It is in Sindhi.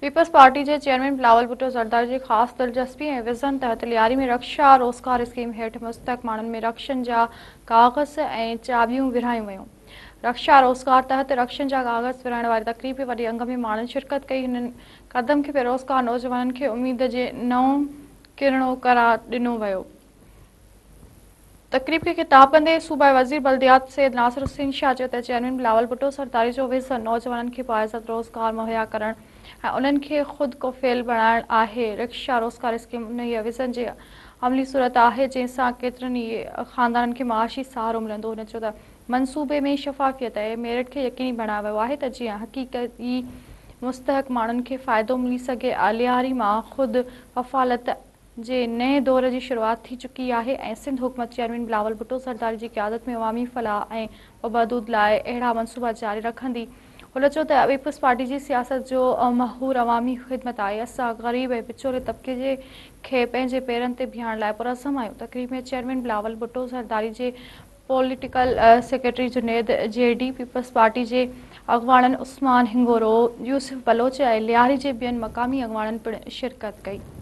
پيپلز پارٽي جي چيئرمين بلاول ڀٽو زرداري جي خاص دلچسپي ۽ ويزن تحت لياري ۾ رڪشا روزگار اسڪيم هيٺ مستحق ماڻهن ۾ رڪشن جا ڪاغذ ۽ چاٻيون ورهايون ويون. رڪشا روزگار تحت رڪشن جا ڪاغذ ورهائڻ واري تقريب ۾ وڏي انگ ۾ ماڻهن شرڪت ڪئي. هن قدم کي بيروزگار نوجوانن کي اميد جي نئون ڪرڻو قرار ڏنو ويو. تقريب کي خطاب ڪندي صوبائي وزير بلديات سيد ناصر حسين شاهه چيو ته چيئرمين بلاول ڀٽو زرداري جو ويزن نوجوانن کي باعزت روزگار مهيا ڪرڻ ۽ انهن کي خود ڪفيل بڻائڻ آهي، رڪشا روزگار اسڪيم انهيء ويزن جي عملي صورت آهي جنهن سان ڪيترن ئي خاندانن کي معاشي سهارو ملندو. هن چيو ته منصوبي ۾ شفافيت ۽ ميرٽ کي يقيني بڻايو ويو آهي ته جيئن حقيقي مستحق ماڻهن کي فائدو ملي سگهي، لياري مان خود ڪفالت جي نئين دور جي شروعات ٿي چڪي آهي ۽ سنڌ حڪومت چيئرمين بلاول ڀٽو زرداري جي قيادت ۾ عوامي فلاح ۽ وبهدود لاء اهڙا منصوبا جاري رکندي. هن چيو ته پيپلز پارٽي جي سياست جو محور عوامي خدمت آهي، اسان غريب ۽ وچولي طبقي جي کي پنهنجي پيرن تي بيهارڻ لاء پرعزم آهيون. تقريب ۾ چيئرمين بلاول ڀٽو زرداري جي political secretary Junaid G D, peoples party جي اڳواڻن عثمان هنگورو، يوسف بلوچ ۽ لياري جي ٻين مقامي اڳواڻن پڻ شرڪت ڪئي.